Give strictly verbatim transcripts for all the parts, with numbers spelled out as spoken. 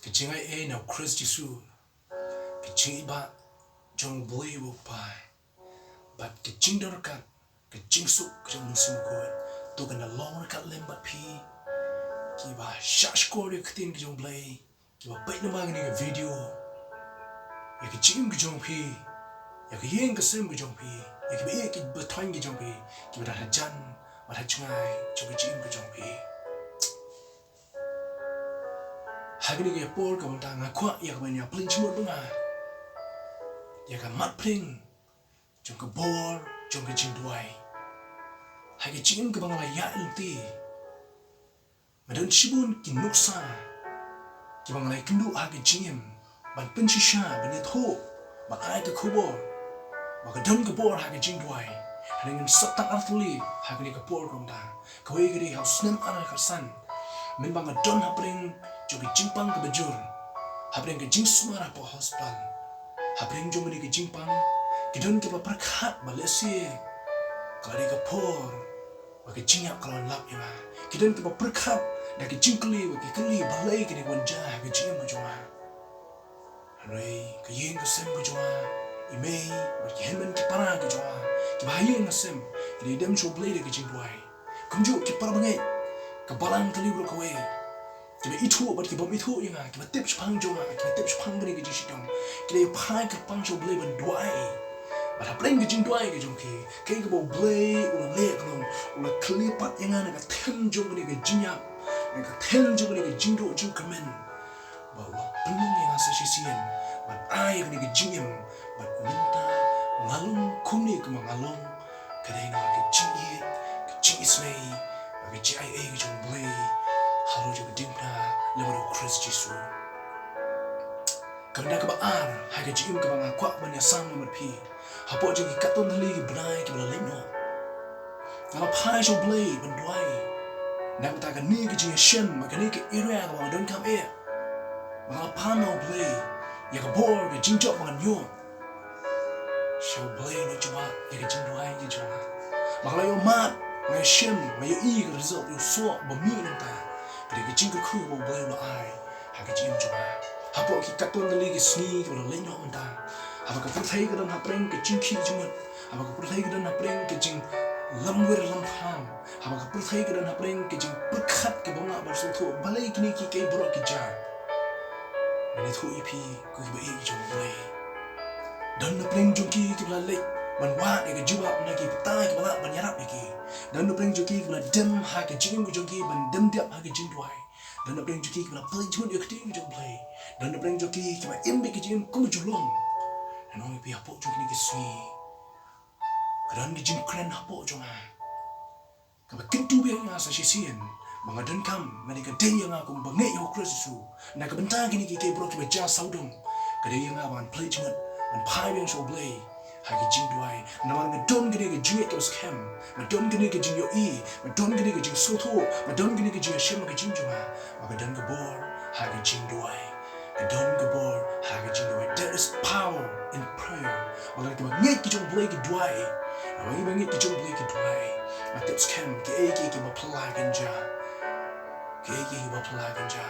Ka jingaiei na u Khrist Jisu, ka jingïeit jong u Blei u Kpa, bad ka jingdon ryngkat, ka jingsuk ka jong u Mynsiem Bakhuid, to kan da long ryngkat lem bad phi, kiba shahshkor ïa ka ktien ka jong u Blei, kiba peit namar kane ka video, ïa ka jingim ka jong phi, ïa ka ïing ka sem ka jong phi, ïa kiba ïeit kiba thoiñ ka jong phi, kiba don hajan bad hajngai jong ka jingim ka jong phi. Ha kane ka por kaba mynta nga kwah ïa kaban ïa pynlong jingmut bad nga ïa ka mat pdeng jong ka bor jong ka jingduwai. Ha ka jingim kaba nga la ïaid lynti, nga don shibun ki nuksa kiba nga la ïakynduh ha ka jingim, ban pynshisha, ban ïathuh, ban ai ka khubor, ba ka don ka bor ha ka jingduwai. Hynrei ngan sa tang artylli ha kane ka por kaba mynta. Kawei ka dei ha u snem ar hajar khatsan, mynba nga don hapdeng jong ka jingpang kaba jur, hapdeng ka jingsumar hapoh hospital. Hapdeng jong kane ka jingpang, ki don kiba pyrkhat ba lehse ka la dei ka por ba ka jingïap ka la wan lap ïa nga. Ki don kiba pyrkhat da ka jingkylli ba ki kylli balei kane ka wan jia ha ka jingim ka jong nga. Hynrei ka ïing ka sem ka jong nga, i mei bad ki hynmen ki para ka jong nga, kiba ha ïing ha sem, ki la ïadem sha u Blei da ka jingduwai. Kumjuh ki para bangeit, ka balang kali baroh kawei, kiba ithuh bad ki bym ithuh ïa nga, kiba tip shaphang jong nga, kiba tip shaphang kane ka jingshitom, ki la ïaphai kyrpang sha u Blei ban duwai. Bad hapdeng ka jingduwai ka jong ki, kaei kaba u Blei u la leh ka long, u la kylli pat ïa nga na ka them jong kane ka jingïap, na ka them jong kane ka jingduh jingkyrmen. Ba u la pynlong ïa nga sa shisien ban ai ïa kane ka jingim, bad mynta nga long kumne kumba nga long, ka dei namar ka jingïeit, ka jingisynei, bad ka jingaiei ka jong u Blei halor jong ka diengphna lem bad u Khrist Jisu. Ka bynta kaba ar ha ka jingim kaba nga kwah ban ïasam lem bad phi, hapoh jong ki katto katne tylli ki bnai kiba la leit noh, nga la phai sha u Blei ban duwai na ka bynta kane ka jingïashem, ba kane ka area kaba nga donkam eh, ba nga la pan na u Blei ïa ka bor, ka jingjop ba ngan ïoh sha u Blei. Nga la jubab ïa ka jingduwai ka jong nga, ba nga la ïohmad, nga ïashem, nga ïohi ka result, ïohsngew ba mih nangta. Ka dei ka jingkyrkhu ba u Blei u la ai ha ka jingim jong nga. Hapoh ki katto katne tylli ki sngi kiba la leit noh mynta, haba ka pyrthei ka don hapdeng ka jingkhih jingmut, haba ka pyrthei ka don hapdeng ka jinglamwir lampham, haba ka pyrthei ka don hapdeng ka jingpyrkhat kaba nga bad sngewthuh balei kine kiei kiei baroh ki jia, ngan ïathuh ïa phi ko kiba ïeit jong u Blei, don hapdeng jong ki kiba la leit ban wad ïa ka jubab na ki bynta kiba lah ban ïarap ïa ki. Don hapdeng jong ki kiba la dem ha ka jingim ka jong ki ban dem dep ha ka jingduwai. Don hapdeng jong ki kiba la pynleit jingmut ïa ka ktien ka jong u Blei. Don hapdeng jong ki kiba im beit ka jingim kum u jingïalong. Ngan ong ïa phi, hapoh jong kine ki sngi, ka don ka jingkren hapoh jong nga kaba kyntu biang ïa nga sa shisien, ba nga donkam, nga dei, ka dei ïa nga kum uba ngeit ïa u Khrist Jisu, na ka bynta kine kiei kiei baroh kiba jia sawdong, ka dei ïa nga ba ngan pynleit jingmut, ngan phai biang sha u Blei ha ka jingduwai. Namar nga don kane ka jingngeit kaba skhem, nga don kane ka jingïohi, nga don kane ka jingsngewthuh, nga don kane ka jingïashem ha ka jingim jong nga, ba ka don ka bor ha ka jingduwai. Ka don ka bor ha ka jingduwai. There is power in prayer. Ba lada kiba ngeit ki jong u Blei ki duwai, ba lada kiba ngeit ki jong u Blei ki duwai, nga tip skhem kiei kiei kiba phylla kan jia. Kiei kiei kiba phylla kan jia.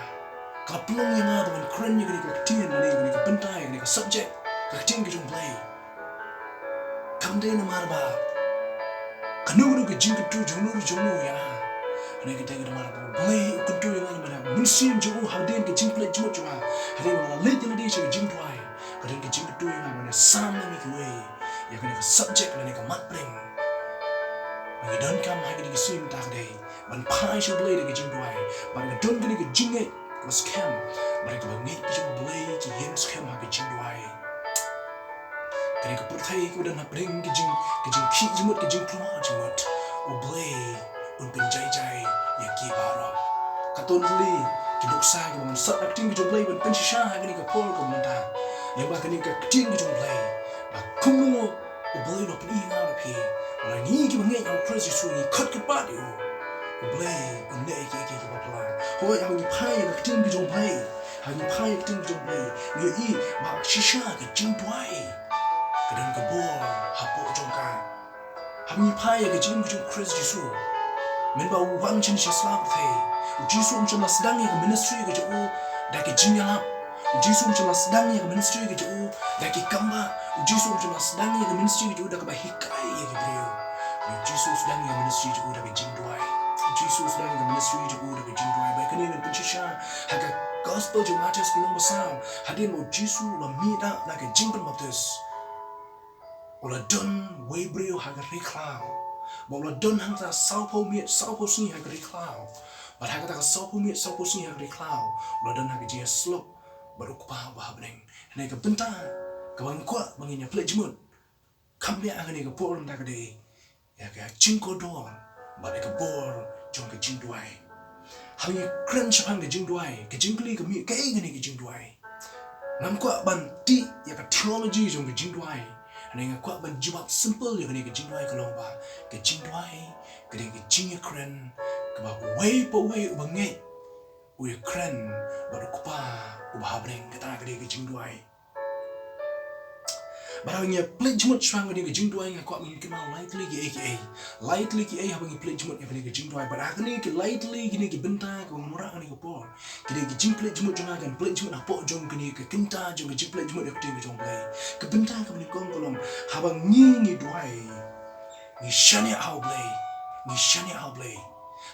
Ka la pynlong ïa nga ba ngan kren ïa kane ka ktien, ïa kane ka bynta, ïa kane ka subject, ka ktien ka jong u Blei. Kam dei namar ba kano kano ka jingkyntu jong uno jong uno ïa nga. Hynrei ka dei namar ba u Blei u kyntu ïa nga, namar u Mynsiem jong u hadien ka jingpynleit jingmut jong nga, hadien ba nga la leit ïa lade sha ka jingduwai, ka don ka jingkyntu ïa nga ban ïasam lang ïa kiwei, ïa kane ka subject lane ka mat pdeng. Ba ngi donkam ha kine ki sngi mynta ka dei ban phai sha u Blei da ka jingduwai, bad ka don kane ka jingngeit kaba skhem, bad kiba ngeit ki jong u Blei ki ïeng skhem ha ka jingduwai. Kane ka pyrthei kaba don hapdeng ka jing, ka jingkhih jingmut, ka jingkhlem jingmut, u Blei un pynjai jai ïa ki baroh. Katto katne tylli ki nuksa kiba ngan sot na ka ktien ka jong u Blei ban pynshisha ha kane ka por kaba mynta. Lyngba kane ka ktien ka jong u Blei, ba kumno u Blei u la pyni ïa nga bad phi, ba ngi kiba ngeit ha u Khrist Jisu ngi khot kyrpad ïa u, u Blei un leh ïa kiei kiei kiba phylla. Hooid, haba ngi phai ïa ka ktien ka jong u Blei, haba ngi phai ïa ka ktien ka jong u Blei, ngi ïohi ba shisha ka jingduwai ka don ka bor hapoh jong ka. Haba ngi phai ïa ka jingim ka jong u Khrist Jisu, mynba u wan sha kane ka sla pyrthei, u Jisu um shym la sdang ïa ka ministry ka jong u da ki jingïalap. U Jisu um shym la sdang ïa ka ministry ka jong u da ki kambah. U Jisu um shym la sdang ïa ka ministry ka jong u da kaba hikai ïa ki briew. U Jisu u sdang ïa ka ministry jong u da ka jingduwai. U Jisu u sdang ïa ka ministry jong u da ka jingduwai. Ba kane ngin pynshisha ha ka gospel jong u Mathaios ka lynnong ba saw. Hadien ba u Jisu u la mih da na ka jingpynbaptis, u la don uwei u briew ha ka ri khlaw. Ba u la don hangta sawphew miet sawphew sngi ha ka ri khlaw. Bad ha kata ka sawphew miet sawphew sngi ha ka ri khlaw, u la don ha ka jingïasyllok bad u Kpa uba ha bneng. Hynrei ka bynta kaba nga kwah ba ngin ïa pynleit jingmut kham bha ha kane ka por mynta ka dei ïa ka jingkordor bad ïa ka bor jong ka jingduwai. Haba ngi kren shaphang ka jingduwai, ka jingkylli ka mih, kaei kane ka jingduwai? Ngam kwah ban tih ïa ka theology jong ka jingduwai. Hynrei nga kwah ban jubab simple ïa kane ka jingduwai ka long ba ka jingduwai ka dei ka jingïakren kaba uwei pa uwei uba ngeit u ïakren bad u Kpa uba ha bneng. Kata ka dei ka jingduwai. Bad haba ngi pynleit jingmut shaphang kane ka jingduwai, nga kwah ba ngin kynmaw lai tylli kiei kiei. Lai tylli kiei haba ngi pynleit jingmut ïa kane ka jingduwai. Bad ha kine ki lai tylli kine ki bynta kaba ngan wanrah ha kane ka por, ki dei ki jingpynleit jingmut jong nga, kan pynleit jingmut hapoh jong kane ka kynta jong ka jingpynleit jingmut ïa ka ktien ka jong U Blei. Ka bynta kaba nyngkong ka long, haba ngi, ngi duwai, ngi shaniah ha U Blei. Ngi shaniah ha U Blei.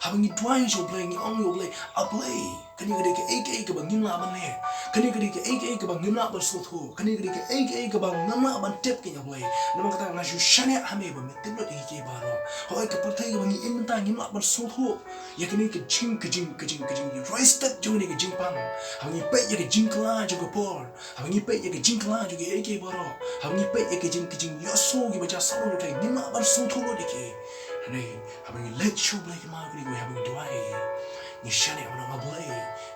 Haba ngi duwai sha U Blei, ngi ong ïa U Blei, A Blei, kane ka dei kaei kaei kaba ngim lah ban leh. Kane ka dei kaei kaei kaba ngim lah ban sngewthuh. Kane ka dei kaei kaei kaba ngam lah ban tip, kane A Blei. Namar kata nga shu shaniah ha me ba me tip lut ïa kiei baroh. Hooid, ka pyrthei kaba ngi im mynta ngim lah ban sngewthuh ïa kane ka jing, ka jing, ka jing, ka jing, ka jing roi stet jong kane ka jingpang. Haba ngi peit ïa ka jingkylla jong ka por, haba ngi peit ïa ka jingkylla jong kiei kiei baroh, haba ngi peit ïa ka jing, ka jingïohsngew kiba jia saw rynïeng, ngim lah ban sngewthuh lut ïa ki. Hynrei haba ngi leit sha U Blei, kynmaw kane kawei, haba ngi duwai, ngi shaniah ban ong, A Blei,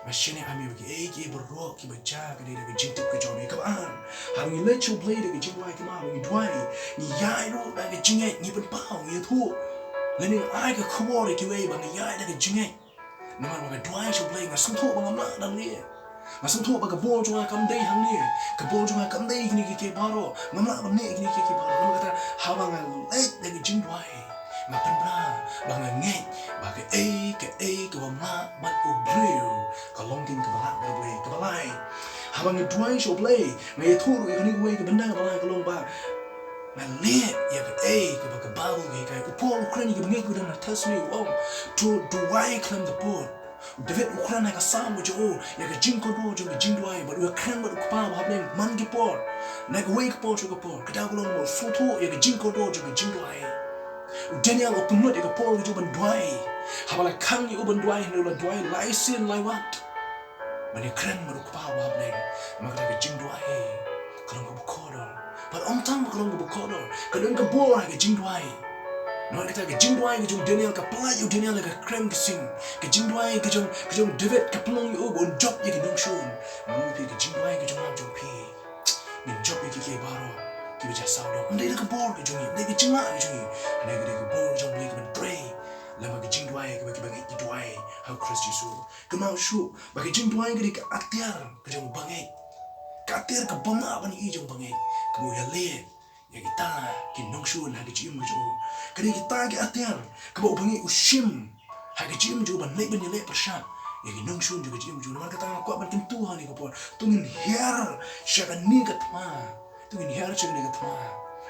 nga shaniah ha me ba kiei kiei baroh kiba jia ka dei da ka jingtip ka jong me. Kaba ar, haba ngi leit sha U Blei da ka jingduwai, kynmaw, haba ngi duwai, ngi ïaid ruh da ka jingngeit, ngi pynpaw, ngi ïathuh, lane ngi ai ka khubor ïa kiwei ba ngi ïaid da ka jingngeit. Namar ba nga duwai sha U Blei, nga sngewthuh ba ngam lah ban leh. Nga sngewthuh ba ka bor jong nga kam dei hangne, ka bor jong nga kam dei kine kiei kiei baroh, ngam lah ban leh kine kiei kiei baroh. Namar kata, haba nga leit da ka jingduwai, nga pynbna ba nga ngeit ba kaei kaei kaba mlak bad u briew ka long kein kaba lah bad U Blei. Kaba lai, haba ngi duwai sha U Blei, nga ïathuh ruh ïa kane kawei ka bynta kaba lai, ka long ba nga leh ïa kaei kaba ka Baibl ka hikai. U Paul u kren ïa ki bangeit kiba don ha Thessaloni, u ong, to duwai khlem da pud. U David u kren ha ka Salm ka jong u ïa ka jingkordor jong ka jingduwai, bad u ïakren bad u Kpa uba ha bneng man ki por, na kawei ka por sha ka por. Ka daw ka long ba u sngewthuh ïa ka jingkordor jong ka jingduwai. U Daniel u pynlut ïa ka por ka jong u ban duwai. Haba la khang ïa u ban duwai, hynrei u la duwai lai sien lai wat ban ïakren bad u Kpa uba ha bneng. Namar kata ka jingduwai ka long kaba kordor. Bad ym tang ba ka long kaba kordor, ka don ka bor ha ka jingduwai. Namar kata ka jingduwai ka jong u Daniel ka pynlait ïa u Daniel na ka krem ka sing. Ka jingduwai ka jong, ka jong u David ka pynlong ïa u ba un jop ïa ki nongshun. Namar kata ka jingduwai ka jong nga jong phi, ngin jop ïa kiei kiei baroh kiba jia sawdong. Ym dei da ka bor ka jong ngi, ym dei ka jinglah ka jong ngi, hynrei ka dei ka bor ka jong U Blei ka ban trei lem bad ka jingduwai kaba ki bangeit ki duwai ha U Khrist Jisu. Kynmaw shuh ba ka jingduwai ka dei ka atiar ka jong u bangeit. Ka atiar kaba mlak ban ïohi jong u bangeit, kaba u ïaleh ïa kita ki nongshun ha ka jingim ka jong u. Ka dei kita ki atiar kaba u bangeit u shim ha ka jingim jong u ban leit ban ïaleh pyrshah ïa ki nongshun jong ka jingim jong u. Namar kata nga kwah ban kyntu ha kane ka por, to ngin hiar sha kane ka thma. To ngin hiar sha kane ka thma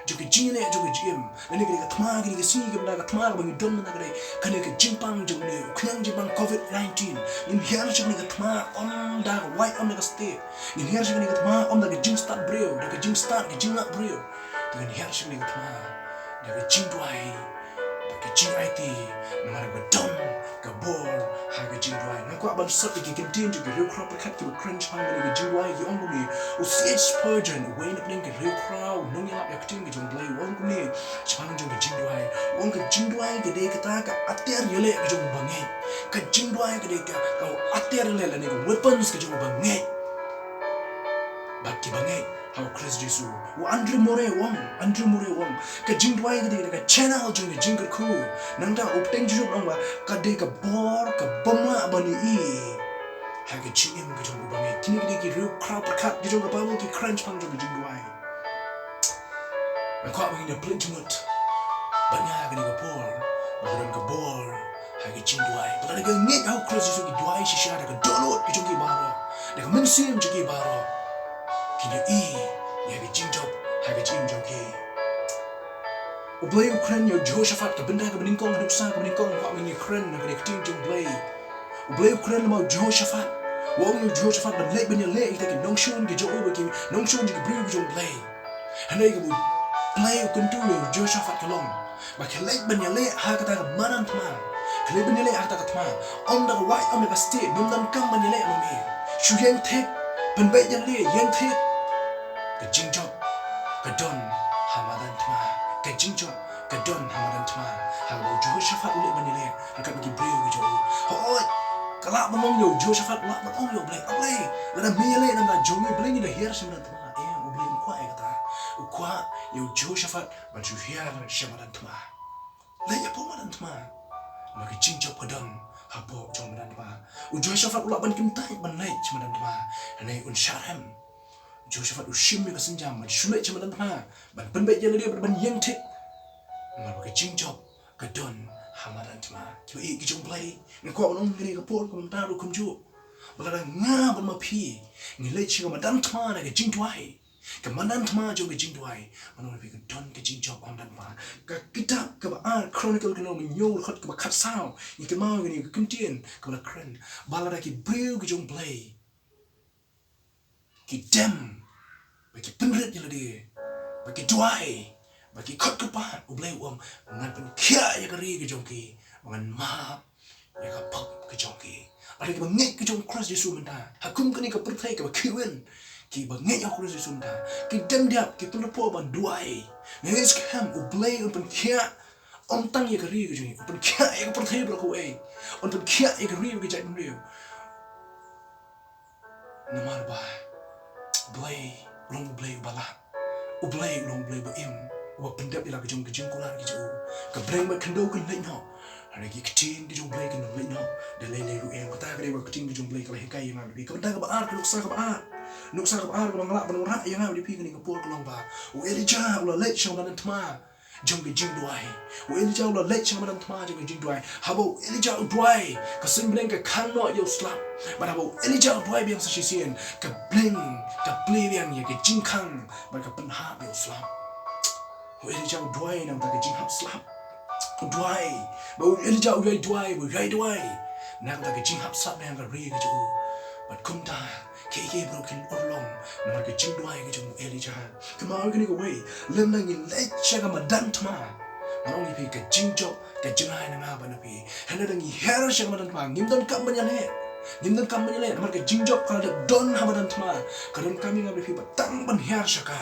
jong ka jingïaleh jong ka jingim. Kane ka dei ka thma, kane ka sngi, kane ka thma kaba ngi don mynta ka dei, kane ka jingpang jong une u khñiang jingpang covid nineteen. Ngin hiar sha kane ka thma ym da ka wait, ym da ka stieh. Ngin hiar sha kane ka thma ym da ka jingstad briew, da ka jingstad ka jinglap briew. To ngin hiar sha kane ka thma da ka jingduwai bad ka jingaiti, namar ba don ka bor ha ka jingduwai. Nga kwah ban sot ïa ki kyntien jong ki riewkhraw pyrkhat kiba kren shaphang kane ka jingduwai, ki ong kumne. U C H Spurgeon, uwei na pdeng ki riewkhraw nongïalap ïa ka ktien ka jong U Blei, u ong kumne shaphang jong ka jingduwai. U ong ka jingduwai ka dei kata ka atiar ïaleh ka jong u bangeit. Ka jingduwai ka dei ka, ka atiar ïaleh lane ka weapons ka jong u bangeit bad ki bangeit ha U Khrist Jisu. U Andrew Murray u ong, Andrew Murray u ong, ka jingduwai ka dei ka channel jong ka jingkyrkhu. Nangta u Pteng Jujut u ong ba ka dei ka bor kaba mlak ban ïohi ha ka jingim ka jong u bangeit. Kine ki dei ki riewkhraw pyrkhat ki jong ka Baibl ki kren shaphang jong ka jingduwai. Nga kwah ba ngin ïa pynleit jingmut bad nga ha kane ka por, ba ka don ka bor ha Ka jingduwai. Ba lada ki ngeit ha u Khrist Jisu ki duwai shisha da ka dohnud ka jong ki baroh, da ka mynsiem jong ki baroh, kin ïohi ïa ka jingjop ha ka jingim jong ki. U Blei u kren ïa u Jehoshaphat, ka bynta kaba nyngkong, ka nuksa kaba nyngkong, ba ngin ïa kren na ka ktien jong u Blei. U Blei u kren lem ïa u Jehoshaphat. U ong ïa u Jehoshaphat ban leit ban ïaleh ïa kita ki nongshun ki jong u, ba ki nongshun ki briew ki jong u Blei. Hynrei kaba u Blei u kyntu ïa u Jehoshaphat ka long ba ki leit ban ïaleh ha kata ka madan thma. Ki leit ban ïaleh ha kata ka thma. Ym da ka wai, ym da ka stieh, ym donkam ban ïaleh ma me. Shu ïeng thik, pynbeit ïaleh, ïeng thik. Ka jingjop ka don ha madan thma. Ka jingjop ka don ha madan thma. Haba u Jehoshaphat u leit ban ïaleh ryngkat ki briew ki jong u. Hooid, ka lah ban long ïa u Jehoshaphat, u lah ban ong ïa u Blei, A Blei, lada me ïaleh na ka bynta jong ngi, balei ngi da hiar sha madan thma? Em, u Blei um kwah ïa kata. U kwah ïa u Jehoshaphat ban shu hiar sha madan thma. Leit hapoh madan thma. Namar ka jingjop ka don hapoh jong madan thma. U Jehoshaphat u lah ban kyntait ban leit sha madan thma, hynrei un sharem. U Jehoshaphat u shim ïa ka sienjam ban shu leit sha madan thma ban pynbeit ïa lade bad ban ïeng thik. Namar ba ka jingjop ka don ha madan thma. Kiba ïeit ki jong u Blei, nga kwah ban ong kane ka por kaba mynta ruh kumjuh, ba lada nga bad ma phi ngi leit sha ka madan thma da ka jingduwai, ka madan thma jong ka jingduwai, ngan ong ïa phi ka don ka jingjop ha madan thma. Ka kitab kaba ar Chronicle, ka lynnong hynñiew, dkhot kaba khatsaw, ngi kynmaw ïa kane ka kyntien kaba la kren ba lada ki briew ki jong u Blei ki dem, ba ki pynrit ïa lade, ba ki duwai, ba ki khot kyrpad, u Blei u ong, ngan pynkhiah ïa ka ri ka jong ki, ba ngan map ïa ka pop ka jong ki. Lada kiba ngeit ki jong u Khrist Jisu mynta ha kum kane ka pyrthei kaba khih win, kiba ngeit ha u Khrist Jisu mynta ki dem diap, ki pynrpo ban duwai, nga ngeit skhem u Blei un pynkhiah, ym tang ïa ka ri ka jong ngi, un pynkhiah ïa ka pyrthei baroh kawei, un pynkhiah ïa ka ri ka jaitbynriew. Namar ba u Blei u long u Blei uba lah. U Blei u long u Blei uba im, uba pyndep ïa la ka jong ka jingkular ka jong u. Ka bneng bad khyndew kin leit noh, hynrei ki ktien ki jong u Blei kin ym leit noh da lei lei ruh em. Kata ka dei ka ktien ka jong u Blei ka la hikai ïa nga bad phi. Ka bynta kaba ar, ka nuksa kaba ar, nuksa kaba ar kaba nga lah ban wanrah ïa nga bad phi kane ka por ka long ba u Elijah u la leit sha madan thma jong ka jingduwai. U Elijah u la leit sha madan thma jong ka jingduwai. Haba u Elijah u duwai, ka suiñ bneng ka khang noh ïa u slap. Bad haba u Elijah u duwai biang sa shisien, ka bneng ka plie biang ïa ka jingkhang bad ka pynhap ïa u slap. U Elijah u duwai na ka bynta ka jinghap slap. U duwai, ba u Elijah u ïai duwai, u ïai duwai na ka bynta ka jinghap slap na ka ri ka jong u. Bad kumta kiei kiei baroh kin urlong namar ka jingduwai ka jong u Elijah. Kynmaw ïa kane kawei, lada ngi leit sha ka madan thma, ngan ong ïa phi ka jingjop ka jngai na nga bad na phi. Hynrei lada ngi hiar sha ka madan thma, ngim donkam ban ïaleh. Ngim donkam ban ïaleh namar ka jingjop ka la dep don ha madan thma. Ka donkam ïa nga bad phi ba tang ban hiar sha ka,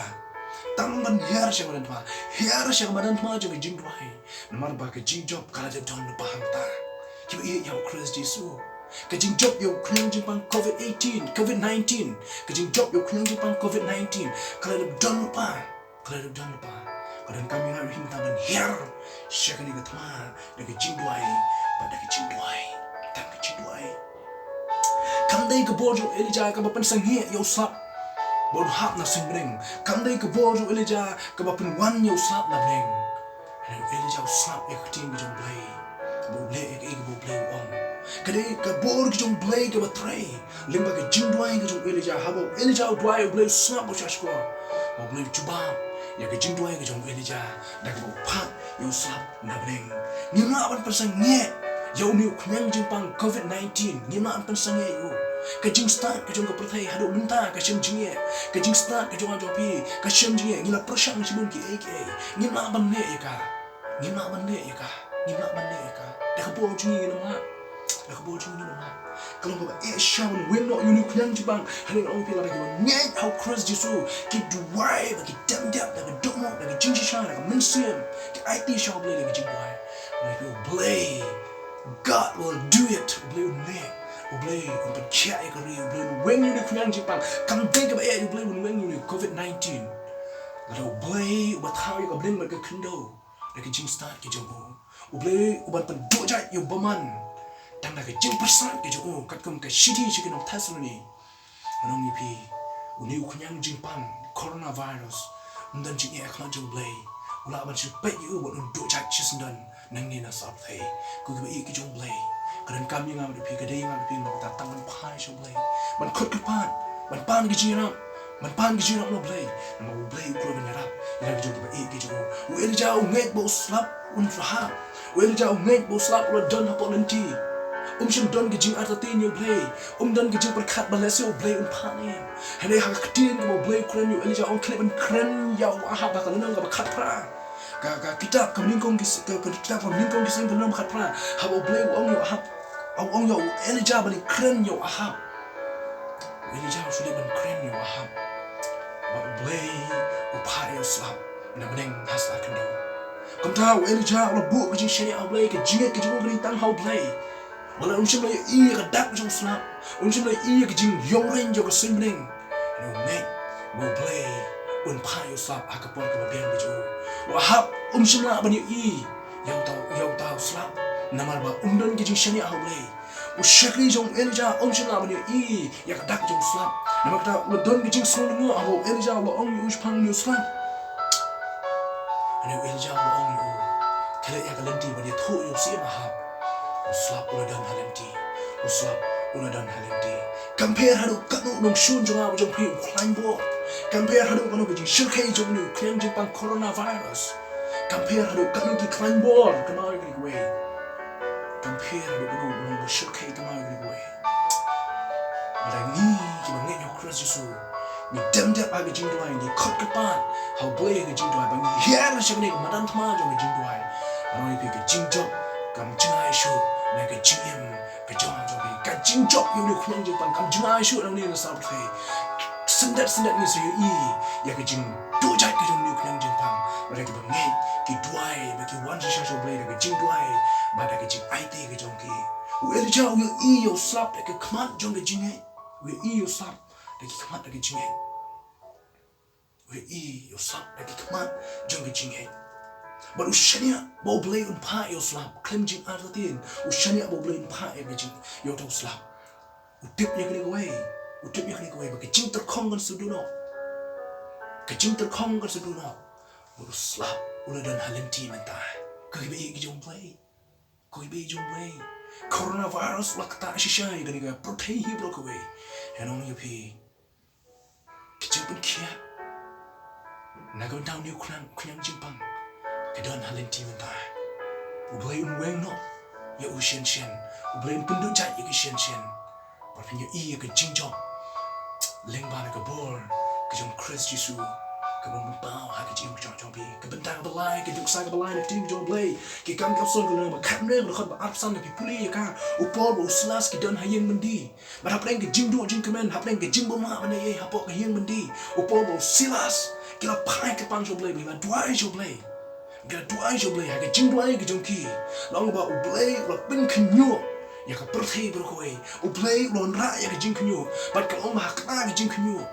tang ban hiar sha ka madan thma. Hiar sha ka madan thma jong ka jingduwai. Namar ba ka jingjop ka la dep don lypa hangta. Kiba ïeit ïa u Khrist Jisu, ka jingjop ïa u khñiang jingpang covid eighteen, covid nineteen, ka jingjop ïa u khñiang jingpang covid nineteen ka la dep don lypa. Ka la dep don lypa. Ka donkam ïa nga bad phi mynta ban hiar sha kane ka thma da ka jingduwai bad da ka jingduwai, tang ka jingduwai. Kam dei ka bor jong u Elijah kaba pynsangeh ïa u slap ba un hap na suiñ bneng. Kam dei ka bor jong u Elijah kaba pynwan ïa u slap na bneng. Hynrei u Elijah u sngap ïa ka ktien ka jong u Blei, ba u leh ïa kaei kaba u Blei u ong. Ka dei ka bor ka jong u Blei kaba trei lyngba ka jingduwai ka jong u Elijah. Haba u Elijah u duwai, u Blei u sngap, u shahshkor. Ba u Blei u jubab ïa ka jingduwai ka jong u Elijah da kaba u phah ïa u slap na bneng. Ngim lah ban pynsangeh ïa une u khñiang jingpang covid nineteen. Ngim lah ban pynsangeh ïa u. Ka jingstad ka jong ka pyrthei haduh mynta ka shem jingeh. Ka jingstad ka jong nga jong phi ka shem jingeh. Ngi la pyrshang shibun kiei kiei. Ngim lah ban leh ïa ka. Ngim lah ban leh ïa ka. Ngim lah ban leh ïa ka. Da ka bor jong ngi ngin ym lah. Da ka bor jong ngi ngin ym lah. Ka long kaba eh shisha ban weng noh ïa une u khñiang jingpang. Hynrei nga ong ïa phi, lada kiba ngeit ha u Khrist Jisu ki duwai bad ki dem diap da ka dohnud, da ka jingshisha, da ka mynsiem, ki aiti sha u Blei da ka jingduwai. Nga ong ïa phi, u Blei, God will do it. U Blei un leh. U Blei un pynkhiah ïa ka ri. U Blei un weng ïa une u khñiang jingpang. Kam dei kaba eh ïa u Blei un weng ïa une u covid nineteen. Lada u Blei uba thaw ïa ka bneng bad ka khyndew da ka jingstad ka jong u, u Blei uban pynduh jait ïa u bymman tang da ka jingpyrsad ka jong u, katkum ka shithi sha ki nong Thessaloni. Nga ong ïa phi, une u khñiang jingpang coronavirus um don jingeh ha khmat jong u Blei. U lah ban shu peit ïa u bad un duh jait shisyndon nangne na sawdong. Ko kiba ïeit ki jong U Blei, ka donkam ïa nga bad ïa phi, ka dei ïa nga bad ïa phi namar kata tang ban phai sha U Blei, ban khot kyrpad, ban pan ka jingïarap, ban pan ka jingïarap na U Blei. Namar U Blei u kwah ban ïarap ïa ki jong kiba ïeit ki jong u. U Elijah u ngeit ba u slap un phah. U Elijah u ngeit ba u slap u la don hapoh lynti. Um shym don ka jingartatien ïa U Blei. Um don ka jingpyrkhat ba lehse U Blei un phah ne em. Hynrei ha ka ktien kaba U Blei u kren ïa u Elijah, u ong khyndiat ban kren ïa u Ahab ha ka lynnong kaba khatphra. Ka, ka kitab ka Nyngkong ki, ka, ka kitab ka Nyngkong ki Seng ka lynnong kaba khatphra. Haba U Blei u ong ïa u Ahab, u ong ïa u Elijah ban kren ïa u Ahab. U Elijah u shu leit ban kren ïa u Ahab. Bad U Blei u phah ïa u slap na bneng ha sla khyndew. Kumta u Elijah u la buh ka jingshaniah ha U Blei, ka jingngeit ka jong u ka dei tang ha U Blei. Wat la um shym la ïohi ïa ka dak jong u slap, um shym la ïohi ïa ka jingïong rein jong ka suiñ bneng. Hynrei u ngeit ba U Blei un phah ïa u slap ha ka por kaba biang ka jong u. U Ahab um shym lah ban ïohi ïa uta, ïa uta u slap, namar ba um don ka jingshaniah ha U Blei. U shakri jong u Elijah um shym lah ban ïohi ïa ka dak jong u slap. Namar kata u la don ka jingsngew lyngngoh haba u Elijah u la ong ïa u shaphang une u slap. Hynrei u Elijah u la ong ïa u, khie leit ïa ka lynti bad ïathuh ïa u Syiem Ahab. U slap u la don ha lynti. U slap u la don ha lynti. Kam pher haduh katno u nongshun jong nga bad jong phi u khlaiñ bor. Kam pher haduh katno ka jingshyrkhei jong une u khñiang jingpang coronavirus. Kam pher haduh katno ki khlaiñ bor kynmaw ïa kane kawei. Kam pher haduh katno u nongshyrkhei kynmaw ïa kane kawei. Lada ngi kiba ngeit ïa u Khrist Jisu ngi dem dep ha ka jingduwai, ngi khot kyrpad ha U Blei ha ka jingduwai, ba ngi hiar sha kane ka madan thma jong ka jingduwai, nga ong ïa phi ka jingjop kam jngai shuh na ka jingim ka jong, jong phi. Ka jingjop ïa une u khñiang jingpang kam jngai shuh nangne na sawdong. Syndet syndet ngi sa ïohi ïa ka jingduh jait ka jong une u khñiang jingpang. Lada kiba ngeit ki duwai, ba ki wan shisha sha U Blei da ka jingduwai bad da ka jingaiti ka jong ki. U Elijah u ïohi ïa u slap da ka khmat jong ka jingngeit. U ïohi ïa u slap da ka khmat da ka jingngeit. U ïohi ïa u slap da ka khmat jong ka jingngeit. Bad u shaniah ba U Blei un phah ïa u slap khlem jingartatien. U shaniah ba U Blei un phah ïa ka jing, ïa uta u slap. U tip ïa kane kawei. U tip ïa kane kawei ba ka jingtyrkhong kan sa duh noh. Ka jingtyrkhong kan sa duh noh. Bad u slap u la don ha lynti mynta. Ko kiba ïeit ki jong U Blei. Ko kiba ïeit jong U Blei. Coronavirus u la ktah shisha ïa kane ka pyrthei hi baroh kawei. Hynrei nga ong ïa phi, ka jingpynkhiah na ka bynta une u khñiang, khñiang jingpang ka don ha lynti mynta. U Blei un weng noh ïa u shen shen. U Blei un pynduh jait ïa ki shen shen. Bad phin ïohi ïa ka jingjop lyngba na ka bor ka jong u Khrist Jisu, kaba un pynpaw ha ka jingim ka jong, jong phi. Ka bynta kaba lai, ka jingksa kaba lai na ka ktien ka jong U Blei, Ki Kam Ki Apostol ka lynnong ba khatphra, ka dkhot ba arphew san, lada phi pule ïa ka, u Paul bad u Silas ki don ha ïing byndi. Bad hapdeng ka jingduh jingkmen, hapdeng ka jingbymman ban ïaid hapoh ka ïing byndi, u Paul bad u Silas ki la phai kyrpang sha U Blei, ki la duwai sha U Blei. Ki la duwai sha U Blei, ha ka jingduwai ka jong ki, la ong ba U Blei u la pynkhynñiuh ïa ka pyrthei baroh kawei. U Blei u la wanrah ïa ka jingkhynñiuh. Bad ka long ba ha kata ka jingkhynñiuh,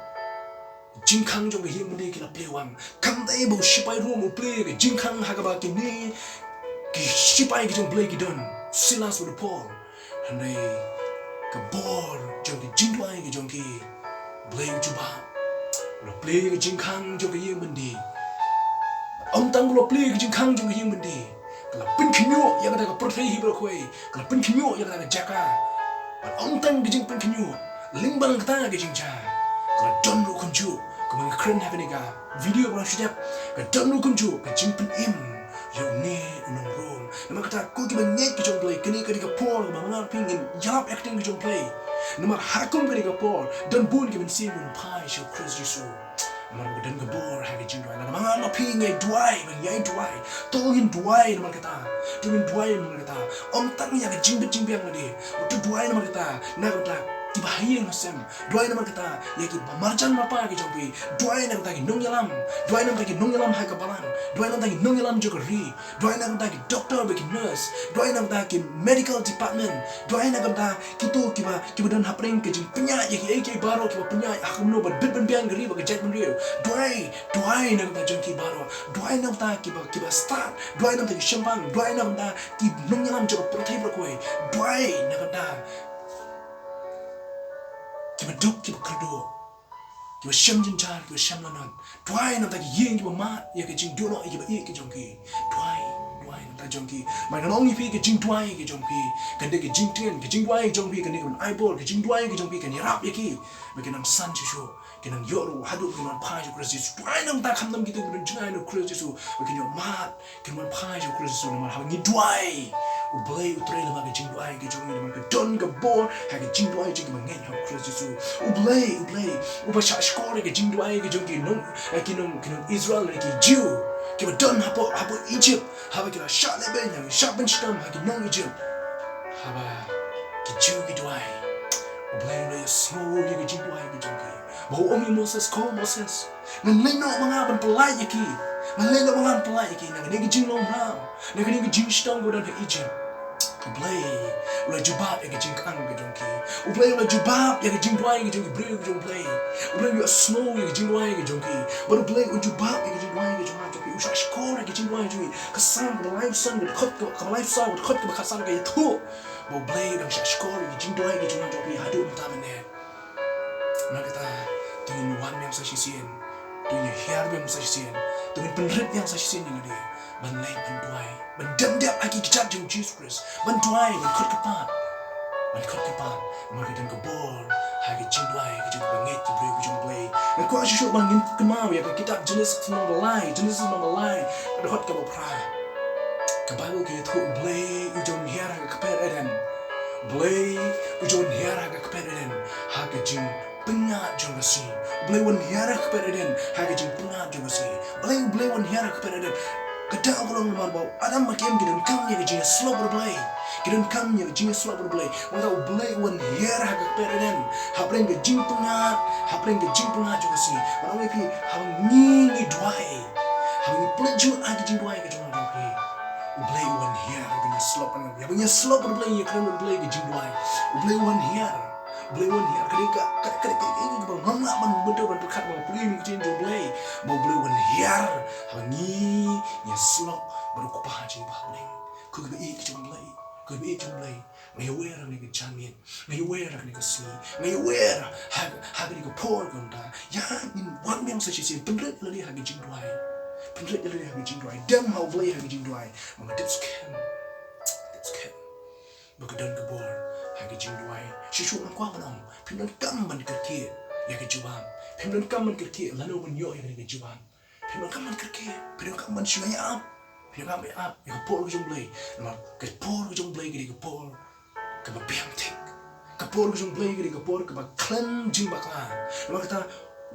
jingkhang jong ka ïing byndi ki la plie wang. Kam dei ba u shipai Rom u plie ïa ka jingkhang ha kaba kine ki shipai ki jong U Blei ki don, Silas bad u Paul. Hynrei ka bor jong ka jingduwai ka jong ki, U Blei u jubab. U la plie ïa ka jingkhang jong ka ïing byndi. Ym tang u la plie ïa ka jingkhang jong ka ïing byndi, ka la pynkhynñiuh ïa kata ka pyrthei hi baroh kawei, ka la pynkhynñiuh ïa kata ka jaka. Bad ym tang ka jingpynkhynñiuh, lyngba kata ka jingjia, ka la don ruh kumjuh, kumba nga kren ha kane ka video ba la shu dep, ka don ruh kumjuh ka jingpynim ïa une u nong Rom. Namar kata ko kiba ngeit ki jong U Blei, kane ka dei ka por kaba nga bad phi ngin ïalap ïa ka ktien ka jong U Blei. Namar ha kum kane ka por don bun ki mynsiem kiba phai sha u Khrist Jisu. Namar ba don ka bor ha ka jingduwai. Namar nga bad phi ngi duwai, ba ngi duwai. To ngin duwai namar kata. To ngin duwai namar kata. Ym tang ïa ka jingbit jingbang lade. To duwai namar kata, na ka bynta kiba ha ïing ha sem. Duwai namar kata ïa kiba marjan marpa ki jong phi. Duwai namar kata ki nongïalam. Duwai namar kata ki nongïalam ha ka balang. Duwai namar kata ki nongïalam jong ka ri. Duwai namar kata ki doktor bad ki nurse. Duwai namar kata ki medical department. Duwai namar kata kito kiba, kiba don hapdeng ka jingpynïaid ïa kiei kiei baroh kiba pynïaid ha kumno ban bit ban biang ka ri bad ka jaitbynriew. Duwai, duwai namar kata jong ki baroh. Duwai namar kata kiba, kiba stad. Duwai namar kata ki shynrang. Duwai namar kata ki nongïalam jong ka pyrthei baroh kawei. Duwai namar kata kiba duk kiba kyrduh, kiba shem jynjar, kiba shem lanot. Duwai namar ki ïing kiba mad ïa ka jingduh noh ïa kiba ïeit ki jong ki. Duwai, duwai namar jong ki. Namar nga ong ïa phi, ka jingduwai ka jong phi kan dei ka jingtngen, ka jingduwai ka jong phi kan dei ka ban ai bor, ka jingduwai ka jong phi kan ïarap ïa ki ba kin nang san shuh shuh, kin nang ïoh ruh haduh ba kin wan phai sha u Khrist Jisu. Duwai namar kham tam kito kiba don jngai na u Khrist Jisu ba kin ïoh mad, kin wan phai sha u Khrist Jisu. Namar haba ngi duwai, U Blei u trei lem ha ka jingduwai ka jong ngi, namar ka don ka bor ha ka jingduwai jong kiba ngeit ha u Khrist Jisu. U Blei, U Blei uba shah shkor ïa ka jingduwai ka jong ki nong, eh, ki nong, ki nong Israel, ki Jiw kiba don hapoh, hapoh Egypt, haba ki la shah lehbeiñ, shah pynshitom ha ki nong Egypt, haba ki Jiw ki duwai, U Blei u la ïasngew ïa ka jingduwai ka jong ki. Ba u ong ïa u Moses, ko Moses, ngan leit noh ma nga ban pyllait ïa ki. Ngan leit noh ma nga ban pyllait ïa ki na kane ka jinglong mraw, na kane ka jingshitom kaba don ha Egypt. U Blei u la jubab ïa ka jingkyrpad ka jong ki. U Blei u la jubab ïa ka jingduwai ka jong ki briew ka jong U Blei. U Blei u ïasngew ïa ka jingduwai ka jong ki. Bad U Blei u jubab ïa ka jingduwai ka jong nga jong phi. U shah shkor ïa ka jingduwai jong ngi. Ka Salm kaba laiphew san, ka dkhot kaba, kaba laiphew saw, ka dkhot kaba khatsan ka ïathuh ba U Blei u dang shah shkor ïa ka jingduwai ka jong nga jong phi haduh mynta mynne. Namar kata, to ngin wan biang sa shisien, to ngin hiar biang sa shisien, to ngin pynrit biang sa shisien ïa lade ban leit ban duwai, ban dem dep ha ki kjat jong u Jisu Khrist, ban duwai, ban khot kyrpad, ban khot kyrpad. Namar ka don ka bor ha ka jingduwai ka jong kiba ngeit, ki briew ka jong U Blei. Nga kwah shuh shuh ba ngin kynmaw ïa ka kitab Genesis lynnong ba lai, Genesis lynnong ba lai, ka dkhot kaba phra. Ka Baibl ka ïathuh U Blei u jan hiar ha ka kper Eden. U Blei u jan hiar ha ka kper Eden ha ka jingpyngngad jong ka sngi. U Blei u wan hiar ha ka kper Eden ha ka jingpyngngad jong ka sngi. Balei U Blei u wan hiar ha ka kper Eden? Ka daw ka long namar ba u Adam bad ka Im ki donkam ïa ka jingïasyllok bad U Blei. Ki donkam ïa ka jingïasyllok bad U Blei. Namar kata U Blei u wan hiar ha ka kper Eden hapdeng ka jingpyngngad, hapdeng ka jingpyngngad jong ka sngi. Nga ong ïa phi, haba ngi, ngi duwai, haba ngi pynleit jngut ha ka jingduwai ka jong ngi, U Blei u wan hiar ha ka jingïasyllok bad U Blei. Haba ngi ïasyllok bad U Blei, ngi ïakren bad U Blei ha ka jingduwai, U Blei u wan hiar. U Blei u wan hiar. Ka dei ka, ka, ka dei ka, ka, ka, kaba ngam lah ban, ban, ban pyrkhat, ban pule ïa ka ktien jong U Blei. Ba U Blei u wan hiar haba ngi, ngi ïasyllok bad U Kpa jong ngi ba ha bneng. Ko kiba ïeit ki jong U Blei, ko kiba ïeit ki jong U Blei, nga ïawer ha kane ka janmiet, nga ïawer ha kane ka sngi, nga ïawer ha, ha kane ka por kumta. Ïa ngin wan biang sa shisien, pynrit ïa lade ha ka jingduwai. Pynrit ïa lade ha ka jingduwai. Dem ha U Blei ha ka jingduwai. Ba nga tip skhem, tip skhem ba ka don ka bor ha ka jingduwai. Shuh shuh nga kwah ban ong, phim donkam ban kyrkieh ïa ka jubab. Phim donkam ban kyrkieh lano ban ïoh ïa kane ka jubab. Phim donkam ban kyrkieh, phim donkam ban shu ïap, phim donkam ban ïap ïa ka por ka jong U Blei. Namar ka por ka jong U Blei ka dei ka por kaba biang thik. Ka por ka jong U Blei ka dei ka por kaba khlem jingbakla. Namar kata,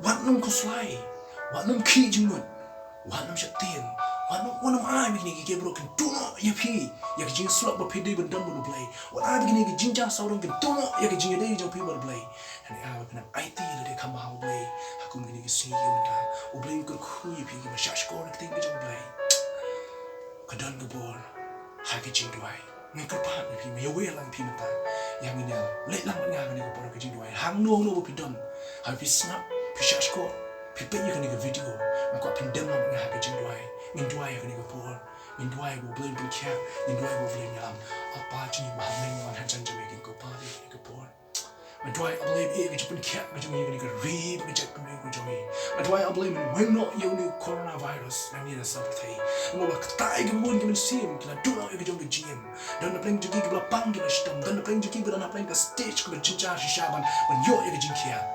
wat nym khuslai, wat nym khih jingmut, wat nym sheptieng, wat nym, wat nym ai ba kine ki, ki briew kin duh noh ïa phi ïa ka jingïasyllok ba phi dei ban don bad U Blei. Wat ai ba kine ki jingjia sawdong kin duh noh ïa ka jingïadei jong phi bad U Blei. Hynrei ai ba phin nang aiti lade kham bha ha U Blei ha kum kine ki sngi ki mynta. U Blei un kyrkhu ïa phi kiba shah shkor na ka ktien ka jong U Blei. Ka don ka bor ha ka jingduwai. Nga kyrpad ïa phi, nga ïawer lang ïa phi mynta. Ïa ngin ïa leit lang bad nga ha kane ka por ka jingduwai. Hangno hangno ba phi don, haba phi sngap, phi shah shkor, phi peit ïa kane ka video, nga kwah phin dem lang bad nga ha ka jingduwai. Ngin duwai ha kane ka por. Ngin duwai ba U Blei un pynkhiah, ngin duwai ba U Blei un ïalam. A Pa jong ngi ba ha bneng, wan hajan jong me, kin, ko Pa, ha kane ka por. Nga duwai, A Blei, ba ïa ka jingpynkhiah ka jong ngi ha kane ka ri bad ka jaitbynriew ka jong ngi. Nga duwai, A Blei, men weng noh ïa une u coronavirus na miet na sla pyrthei. Namar ba katta ïa ki bun ki mynsiem ki la duh noh ïa ka jong ka jingim. Don na pdeng jong ki kiba la pang, kiba la shitom. Don na pdeng jong ki ba don na pdeng ka stage kaba jynjar shisha ban, ban ïoh ïa ka jingkhiah.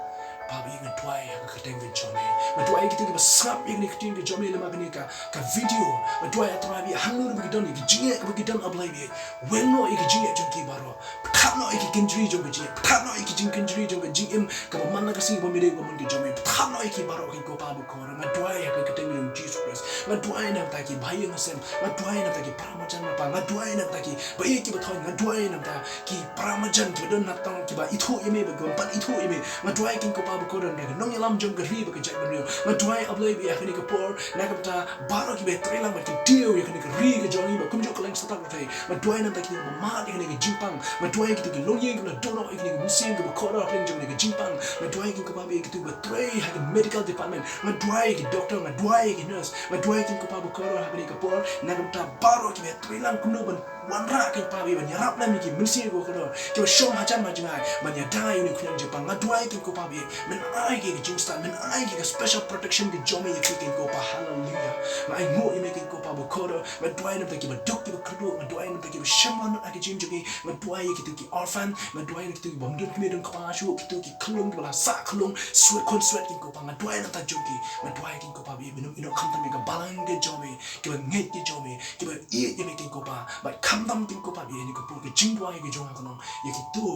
Pa, ba ïa nga duwai ha ka kyrteng ka jong me. Nga duwai ïa kita kiba sngap ïa kane ka ktien ka jong me lyngba kane ka, ka video. Nga duwai, A Trai, ba ïa hangno ba ki don, ïa ki jingeh kaba ki don, A Blei, ba ïa weng noh ïa ki jingeh jong ki baroh. Pynthap noh ïa ki kynjri jong ka jingeh. Pynthap noh ïa ki jingkynjri jong ka jingim kaba man la ka sngi, ba me dei ba mon ka jong me. Pynthap noh ïa ki baroh, ko Pa bakordor. Nga duwai ha ka kyrteng jong u Jisu Khrist. Nga duwai na ka bynta kiba ïing ha sem. Nga duwai na ka bynta ki para marjan, Pa. Nga duwai na ka bynta kiba ïeit kiba thoh. Nga duwai na ka bynta ki para marjan kiba don na tang, kiba ithuh ïa me, ba kiba pan ithuh ïa me. Nga duwai, ko Pa bakordor, na ka nongïalam jong ka ri bad ka jaitbynriew. Nga duwai, A Blei, ba ïa kane ka por, na ka bynta baroh kiba trei lang ban kyntiew ïa kane ka ri ka jong ngi, ba kumjuh kylleng satlak pyrthei. Nga duwai na ka bynta kiba mad ïa kane ka jingpang. Nga duwai ïa kita ki longïing kiba la duh noh ïa kane ka mynsiem kaba kordor hapdeng jong kane ka jingpang. Nga duwai, ko Pa, ba ïa kita kiba trei ha ka medical department. Nga duwai ïa ki doktor, nga duwai ïa ki nurse. Nga duwai, ko Pa bakordor, ha kane ka por, na ka bynta baroh kiba trei lang kumno ban wanrah kein ko Pa ba ïeit ban ïarap lem ïa ki mynsiem ko kordor kiba shong hajan ha jngai ban ïada ïa une u khñiang jingpang. Nga duwai kein ko Pa ba ïeit, men ai ki ka jingstad, men ai ki ka special protection ka jong me ïa ki kein ko Pa. Haleluya. Nga ainguh ïa me kein ko Pa ba kordor. Nga duwai na bynta kiba duk kiba kyrduh, nga duwai na bynta kiba shym la nud ha ka jingim jong ki, nga duwai ïa kito ki orphan, nga duwai ïa kito ki bym don kmie don kpa shuh, kito ki khyllung kiba la sah khyllung, swet khun swet kein ko Pa. Nga duwai na bynta jong ki, nga duwai kein ko Pa ba ïeit, men ïehnoh khamtam ïa ka balang ka jong me, kiba ngeit ka jong me, kiba ïeit ïa me kein ko Pa, bad khamtam kein ko Pa ba ïeit, ïa kane ka por ka jingduwai ka jong nga ka long ïa kito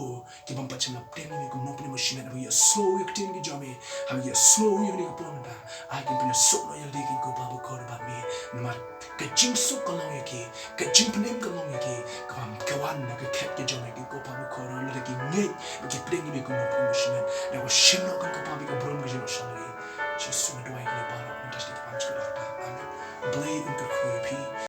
ki bym pat shym la pdiang ïa me kum u nongpynim bashimet, haba ïohsngew ïa ka ktien ka jong me, haba ïohsngew ïa kane ka por mynta, ai kin pynïasuk noh ïalade kein ko Pa ba kordor bad me. Namar ka jingsuk ka long ïa ki, ka jingpynim ka long ïa ki, kaba ka wan na ka khet ka jong me kein ko Pa ba kordor, lada ki ngeit bad ki pdiang ïa me kum u nongpynim bashimet, da kaba shim noh kein ko Pa ba ka burom ka jingïasyllok. Jisu nga duwai kine baroh mynta sha ki bym pat shym la pdiang. Amen. Blei un kyrkhu ïa phi.